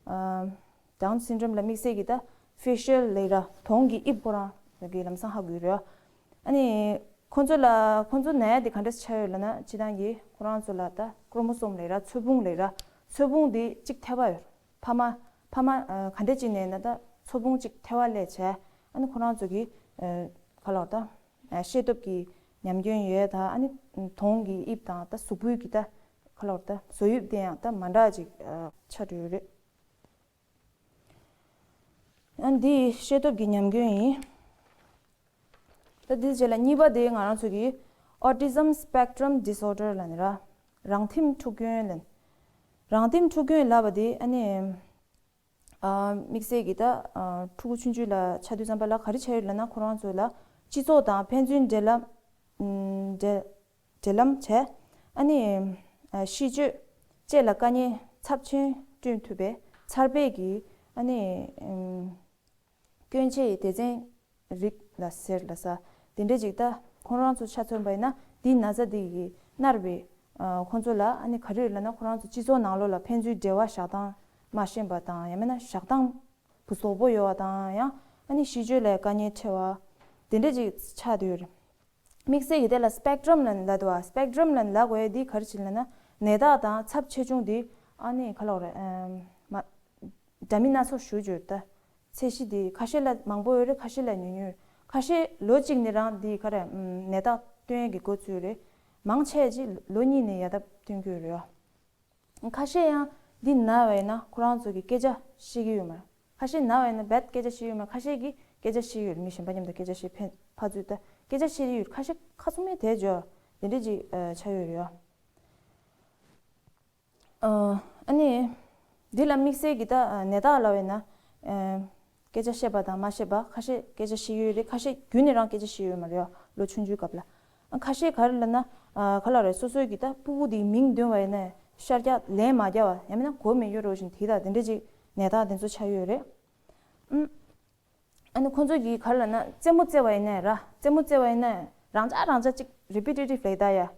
ཨ་Down syndrome ལ་དམིགས་བསལ་གྱི་ད་facial ལབ་ར། གདོང་གི་དབྱིབས་ཁོ་རང་གི་ལམ་སང་ཧ་གོ་གི་རེད། ཨ་ནི་ཁོ་ཚོ་ལ་ཁོ་ཚོ་ན་ཡ་དེ་ག་འདྲ་ཆགས་ཡོད་ལབ་ན། སྤྱིར་བཏང་གི་ཁོ་རང་ཚོ་ལ་ད་chromosome ལབ་ར། ཚོས་ཕུང་ལབ་ར། ཚོས་ཕུང་དེ་གཅིག་ཐལ་བ་ཡོད། ཕ་མ་ཕ་མ་ཨ་ག་འདྲ་ཅིག་ནས་ན་ད་ཚོས་ཕུང་གཅིག་ཐལ་བ་སླེབས་བྱས། ཨ་ནི་ཁོ་རང་ཚོ་གི་ཨ་ག་ལ་བར་ད་ཨ་ཤེས་སྟོབས་ཀྱི་ཉམས་སྐྱོན་ཡོད་ད། ཨ་ནི་གདོང་གི་དབྱིབས་དང་ད་གཟུགས་པོའི་གི་ད་ག་ལ་བར་ད་བཟོ་དབྱིབས་དེ་ཡང་ད་མ་འདྲ་ཅིག་ཨ་ཆགས་འགྲོ་ཡོད་རེད། ཨ་འདི་ཤེས་སྟོབས་ཀྱི་ཉམས་སྐྱོན་ཡིན། ད་འདི་རྗེས་ལ་གཉིས་པ་དེ་ང་རང་ཚོ་གི་autism spectrum disorder ལབ་ནི་ར། རང་ཐིམ་འཁྲུག་སྐྱོན་ལབ་ནི། རང་ཐིམ་འཁྲུག་སྐྱོན་ལབ་པ་དེ་ཨ་ནི་ཨ་དམིགས་བསལ་གྱི་ད་ཨ་ཕྲུ་གུ་ཆུང་ཆུང་ལ་ཆགས་དུས་ཙམ་པ་ལ་ག་རེ་བྱས་ཡོད་ལབ་ན། ཁོ་རང་ཚོ་ལ་སྤྱི་ཚོགས་དང་ཕན་ཚུན་འབྲེལ་ལམ་ཨམ་འབྲེལ་འབྲེལ་ལམ་བྱས། ཨ་ནི་ཨ་གཤིས་སྤྱོད་ ལྕེ་ལ་དཀའ་ངལ་ཚབས་ཆེན་བསྐྲུན་ཐུབ་པའི་ཚར་པའི་གི་ཨ་ནི་ཨམ་སྐྱོན་ཆེ་ཡི་སྡེ་ཚན་རིགས་ལ་ཟེར་ལ་ས་དེ་འདྲ་ཅིག་ད་ཁོང་རང་ཚོ་ཆ་མཚོན་པ་ཡིན་ན་འདི་ན་ཚ་འདི་གི་མནར་བའི་ཨ་ཁོང་ཚོ་ལ་ཨ་ནི་ག་རེ་ཡོད་ལབ་ན་ཁོ་རང་ཚོ་སྤྱི་ཚོགས་ནང་ལོགས་ལ་ཕན་ཚུན་འབྲེལ་བ་བཞག་སྟངས་མ་ཤེས་པ་དང་ཡང་མིན་ན་བཞག་སྟངས་བུ་སོག་པོ་ཡོད་པ་དང་ཡང་ཨ་ནི་ཤི་བཅོས་ལ་དཀའ་ངལ་འཕྲད་པ་དེ་འདྲ་ཅིག་ཆགས་བསྡད་ཡོད་རེད། དམིགས་བསལ་གྱི་དེ་ལ་སྤེག་ཊམ་ལབ་འདུག་བ། སྤེག་ཊམ་ལབ་ལབ་དགོས་ཡ་འདི་ག་རེ་བྱེད་ལབ་ན་ནད་རྟགས་དང་ཚབས་ཆེ་ཆུང་འདི་ཨ་ནི་ག་ལབ་རེད་ཨམ་མ་འདྲ་མིན་སྣ་ཚོགས་ཞེ་པོ་ཅིག་ཡོད་རེད་ད། ཚད་གཞི་འདི་ཁ་ཤས་ལ་མང་པོ་ཡོད་རེད། ཁ་ཤས་ལ་ཉུང་ཉུང་ཡོད། ཁ་ཤས་ལོ་གཅིག་ནས་རང་འདི་ག་རེ་ཨམ་ནད་རྟགས་སྟོན་ཡ་གི་འགོ་ཚུགས་ཡོད་རེད། མང་ཆེ་ཅིག་ལོ་གཉིས་ནས་ཡ་ད་སྟོན་གྱི་ཡོད་རེད། ཁ་ཤས་ཡང་འདི་ན་བས་ན་ཁོ་རང་ཚོ་གི་སྐད་ཆ་བཤད་ཀྱི་ཡོད་མ་རེད། ཁ་ཤས་ན་བས་ན་རྦད་སྐད་ཆ་བཤད་ཀྱི་ཡོད་མ་རེད། ཁ་ཤས་ཀྱིས་སྐད་ཆ་བཤད་ཀྱི་ཡོད་རེད། མི་གཞན་པ་མཉམ་དུ་སྐད་ཆ་བཤད་ཕན་ཕར་ཚུར་ད་སྐད་ཆ་བཤད་ཀྱི་ཡོད་རེད། ཁ་ཤས་ཁ་སུ་མེད་དེ་འཇོ་དེ་འདྲས་ཅིག་ཨ་ཆགས་ཡོད་རེད་ཡ། ཨ་ནི་འདི་ལ་དམིགས་བསལ་གྱི་ད་ནད་རྟགས་ལབ་པས་ན་ཨ་སྐད་ཆ་བཤད་པ་དང་མ་བཤད་པ། ཁ་ཤས་སྐད་ཆ་བཤད་ཀྱི་ཡོད་རེད། ཁ་ཤས་རྒྱུན་ནས་རང་སྐད་ཆ་བཤད་ཡོད་མ་རེད་ཡ། ལོ་ཆུང་ཆུང་སྐབས་ལ། ཨ་ཁ་ཤས་ག་རེ་ལབ་ན་ཨ་ག་ལབ་རེད། སོ་སོའི་གི་ད་སྤུ་གུ་དེའི་མིང་འདོན་པ་ཡིན་ན་ཤར་རྒྱག་ལན་མ་རྒྱག་པ་ཡང་མིན་ན་གོ་མི་ཡོད་རོགས་བཞིན་དེ་དང་དེ་འདྲ་ཅིག་ནད་རྟགས་དེ་ཚོ་ཆགས་ཡོད་རེད། ཨུམ། ཨ་ནི་ཁོང་ཚོ་གིས་ག་རེ་ལབ་ན་རྩེད་མོ་རྩེ་བ་ཡིན་ན་ར་རྩེད་མོ་རྩེ་བ་ཡིན་ན་རང་འཇགས་རང་འཇགས་ཅིག་རི་པི་ཊི་ཊིབ་ལབ་ད་ཡ།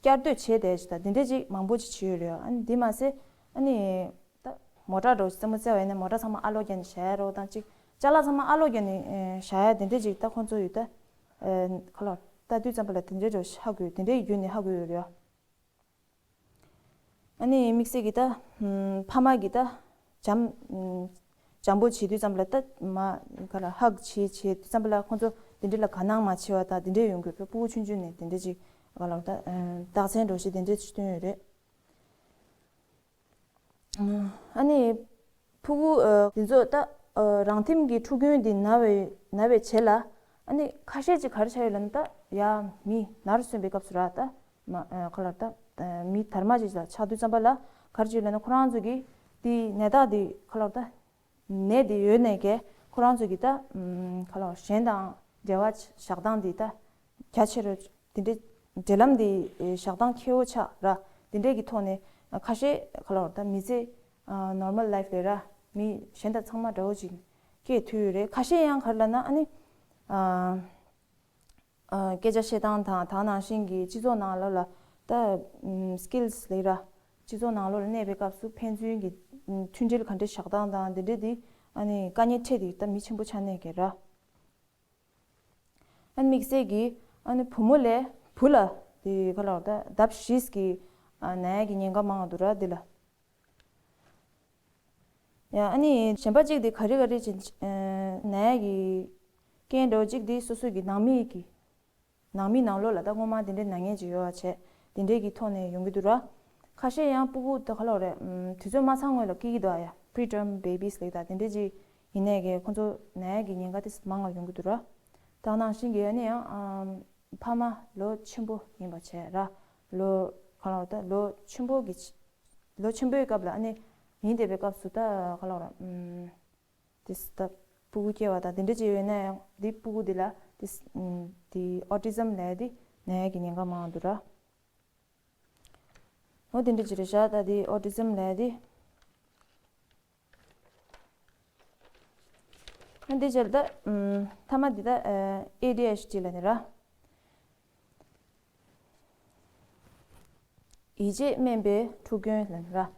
བསྐྱར་ཟློས་བྱས་བསྡད་ཅིག་ད་དེ་འདྲས་ཅིག་མང་པོ་ཅིག་བྱས་ཡོད་རེད། ཨ་ནི་འདི་མ་ཟད་ཨ་ནི་ད་མོ་ཊ་འདྲ་བོ་ཅིག་རྩེད་མོ་རྩེ་བ་ཡིན་ན་མོ་ཊ་ཚང་མ་ཨ་ལོག་བརྒྱབ་ནས་བཞག་ཡ་རོགས་དང་ཅིག་ཅ་ལག་ཚང་མ་ཨ་ལོག་བརྒྱབ་ནས་བཞག་ཡ་དེ་འདྲས་ཅིག་ད་ཁོང་ཚོ་ཡོད་ད་ཁ་ལོར་ལྟ་དུས་ཙམ་པ་ལ་དེ་འདྲས་འདྲ་བོ་ཧ་གོ་ཡོད། དེ་འདྲས་ཡོད་ནས་ཧ་གོ་ཡོད་རེད། ཨ་ནི་དམིགས་བསལ་གྱི་ད་ཕ་མ་གི་ད་འཇམ་འཇམ་པོ་བྱེད་དུས་ཙམ་པ་ལ་ད་མ་ག་ལ་ཧག་བྱེད་བྱེད་དུས་ཙམ་པ་ལ་ཁོང་ཚོ་དེ་འདྲས་ལ་དགའ་སྣང་མ་བྱེད་པ་ད་དེ་འདྲས་ཡོང་གི་རེད། སྤུ་གུ་ཆུང་ཆུང་ནས་དེ་འདྲས་ཅིག་ག་ལ་ད་རྟགས་མཚན་འདྲ་བོ་ཞིག་དེ་འདྲས་ཅིག་སྟོན་ཡོད་རེད། ཨ་ནི་ཕྲུ་གུ་ཨ་འདི་ཚོ་ད་ཨ་རང་ཐིམ་གྱི་ཕྲུ་གུ་འདི་ན་བའི་ན་བའི་རྗེས་ལ་ཨ་ནི་ཁ་ཤས་ཅིག་ག་རེ་བྱ་ཡོད་ལབ་ན་ད་ཡ་མི་ནར་སོན་པའི་སྐབས་སུ་ར་ད་མ་ཨ་ག་ལ་ད་ཨ་མི་དར་མ་ཅིག་ལ་ཆགས་དུས་ཙམ་པ་ལ་ག་རེ་བྱ་ཡོད་ལབ་ན་ཁོ་རང་ཚོ་གི་འདི་ནད་རྟགས་འདི་ག་ལ་ད་ནད་འདི་ཡོད་ནས་ཀྱི་ཁོ་རང་ཚོ་གི་ད་ཨ་ག་ལ་གཞན་དང་འབྲེལ་བ་བཞག་སྟངས་འདི་ད་རྒྱ་ཆེ་རུ། དེ་འདྲའི་འབྲེལ་ལམ་དེ་བཞག་སྟངས་ཁེ་པོ་ཆགས་ར། དེ་འདྲའི་གི་ཐོག་ནས་ཁ་ཤས་ག་ལ་བར་ད་མི་ཚེ་ནོར་མལ་ལའིཕ་ལས་ར་མི་གཞན་དང་ཚང་མ་འདྲ་བོ་ཅིག་སྐྱེས་ཐུབ་ཡོད་རེད། ཁ་ཤས་ཡང་ག་རེ་ལབ་ན་ཨ་ནི་སྐད་ཆ་བཤད་སྟངས་དང་དེ་ནང་བཞིན་གྱི་སྤྱི་ཚོགས་ནང་ལོགས་ལ་ད་སི་ཀིལ་སི་ལས་ར་སྤྱི་ཚོགས་ནང་ལོགས་ལ་གནས་པའི་སྐབས་སུ་ཕན་ཚུན་གྱི་མཐུན་སྒྲིལ་ག་འདྲས་བཞག་སྟངས་དང་དེ་འདྲས་དེ་ཨ་ནི་དཀའ་ངལ་འཕྲད་དེ་ད་མི་ཆེན་པོ་ཆགས་ནས་ཀྱི་ར། ཨ་ནི་དམིགས་བསལ་གྱིས་ཨ་ནི་བུ་མོ་ལས་བུ་ལ་དེ་ག་ལ་བར་ད་ལྡབ་བཞི་གི་ཨ་ན་ཡ་གི་ཉེན་ཁ་མང་བ་འདུག་ར་འདི་ལ། ཡ་ཨ་ནི་གཞན་པ་གཅིག་དེ་ག་རེ་ག་རེ་ཅིག་ཨ་ན་ཡ་གི་རྐྱེན་འདྲ་བོ་གཅིག་དེ་སོ་སོ་གི་ནང་མི་གི་ནང་མི་ནང་ལོགས་ལ་ད་སྔོན་མ་དེ་འདྲའི་ན་མཁན་ཅིག་ཡོད་པ་བྱས་དེ་འདྲའི་གི་ཐོག་ནས་ཡོང་གི་འདུག་ར། ཁ་ཤས་ཡང་སྤུ་གུ་ད་ག་ལ་བར་རེད་དུས་ཚོད་མ་ཚང་སྔོན་ལ་སྐྱེ་གི་འདུག་ཨ་ཡ་preterm babies ལབ་ད་དེ་འདྲའི་ཅིག་ཡིན་ནས་ཀྱི་ཁོང་ཚོ་ན་ཡ་གི་ཉེན་ཁ་དེ་མང་བ་ཡོང་གི་འདུག་ར། དེ་ནང་བཞིན་གྱི་ཨ་ནི་ཡང་ཨམ་ཕ་མ་ལོ་ཆེན་པོ་ཡིན་པ་བྱས་ར། ལོ་གང་ལ་ད་ལོ་ཆེན་པོ་གི་ལོ་ཆེན་པོའི་སྐབས་ལ་ཨ་ནི་ཡིན་བསྡད་པའི་སྐབས་སུ་ད་གང་ལ་ར་ཨམ་དེ་ད་སྤུ་གུ་སྐྱེ་བ་དང་དེ་འདྲ་ཅིག་ཡོད་ན་ཡང་དེ་སྤུ་གུ་དེ་ལ་དེ་ཨམ་དེ་ཨོ་ཊི་ཛམ་ལབ་དེ་ན་ཡ་གི་ཉེན་ཁ་མང་འདུག་ར། འོ་དེ་འདྲ་ཅིག་རེད་ཤག་ད་དེ་ཨོ་ཊི་ཛམ་ལབ་དེ། ཨ་འདི་བྱས་ད་ཨམ་ཐ་མ་འདི་ད་ཨེ་ཌི་ཨེཆ་ཌི་ལབ་ནི་ར། ཡིད་ཆེས་དམན་པའི་འཁྲུག་སྐྱོན་ལབ་ནི་ར།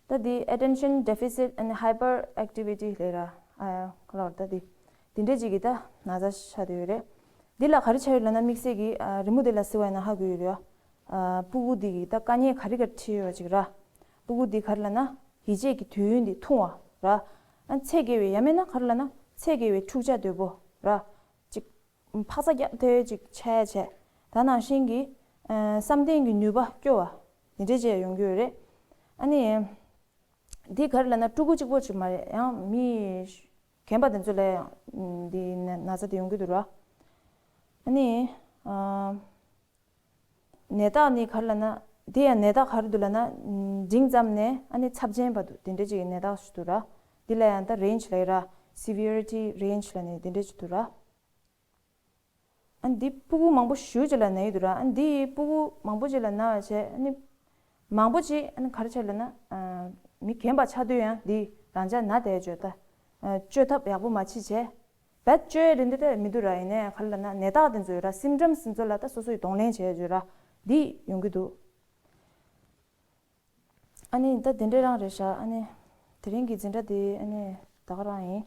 ད་འདི་attention deficit and hyperactivity ལབ་ར། ཨ་ག་ལ་བར་ད་འདི་འདི་འདྲས་ཅིག་གི་ད་ན་ཚ་ཆགས་བསྡད་ཡོད་རེད། འདི་ལ་ག་རེ་བྱས་ཡོད་ལབ་ན་དམིགས་བསལ་གྱི་ཨ་རི་མོ་འདི་ལ་གཟིགས་པ་ཡིན་ན་ཧ་གོ་ཡོད་རེད། ཨ་སྤུ་གུ་འདི་གི་ད་དཀའ་ངལ་ག་རེ་ག་རེ་འཕྲད་ཡོད་པ་ཅིག་ར། སྤུ་གུ་འདི་ག་རེ་ལབ་ན་ཡིད་ཆེས་ཀྱི་དུས་ཡུན་འདི་ཐུང་བ་ར། ཨ་ཚད་བརྒལ་བའི་ཡང་མིན་ན་ག་རེ་ལབ་ན་ཚད་བརྒལ་བའི་འཁྲུག་ཆ་དོད་པོ་ར། ཅིག་འཕག་འཚག་རྒྱག་དེ་ཅིག་ཆགས་ཡ་བྱས། ད་ནང་བཞིན་གྱི་ཨ་བསམ་གཏན་གྱི་ནུས་པ་སྐྱོ་བ་དེ་འདྲས་བྱས་ཡོང་གི་ཡོད་རེད། ཨ་ནི་འདི་ག་རེ་ལབ་ན་ཕྲུ་གུ་གཅིག་པོ་ཅིག་མ་རེད། ཡང་མི་རྒན་པ་དེ་ཚོ་ལ་ཡང་འདི་ན་ན་ཚ་དེ་ཡོང་གི་འདུག་ར། ཨ་ནི་ཨ་ནད་རྟགས་ནི་ག་རེ་ལབ་ན་འདི་ཡང་ནད་རྟགས་ག་རེ་འདུག་ལབ་ན་འབྲིང་ཙམ་ནས་ཨ་ནི་ཚབས་ཆེན་བར་དུ་དེ་འདྲས་ཅིག་གི་ནད་རྟགས་ཤིག་འདུག་ར། འདི་ལ་ཡང་ད་རེན་ཇི་ལབ་ཡོད་ར། སི་བི་ཡར་ཊི་རེན་ཇི་ལབ་ནས་དེ་འདྲས་ཅིག་འདུག་ར། ཨ་ནི་འདི་སྤུ་གུ་མང་པོ་ཞེ་པོ་ཅིག་ལ་ན་ཡི་འདུག་ར། ཨ་ནི་འདི་སྤུ་གུ་མང་པོ་ཅིག་ལ་ན་བ་བྱས་ཨ་ནི་ མང་པོ་ཅིག་ཨ་ནི་ག་རེ་བྱས་ལབ་ན། ཨ། མི་རྒན་པ་ཆགས་དུས་ཡང་འདི་རང་ཅག་ན་བསྡད་བྱས་ད། ཨ། བཅོས་ཐབས་ཡག་པོ་མ་བྱེད་བྱས། བད་བཅོས་རེད་འདི་ད་མི་འདུག་ར། ཡིན་ནའི་ག་རེ་ལབ་ན་ནད་རྟགས་དེ་ཚོ་ཡོད་ར། སིམ་ཊམ་སི་དེ་ཚོ་ལ་ད་སོ་སོ་ཡིས་གདོང་ལེན་བྱས་བྱས་ར་འདི་ཡོང་གི་འདུག་ཨ་ནི་ད་དེ་འདྲ་རང་རེད་ཤག་ཨ་ནི་དེ་རིང་གི་འཛིན་གྲྭ་དེ་ཨ་ནི་ད་ག་རང་ཡིན།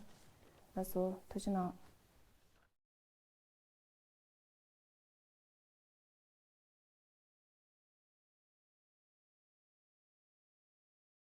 ལགས་སོ། ཐུགས་རྗེ་གནང་།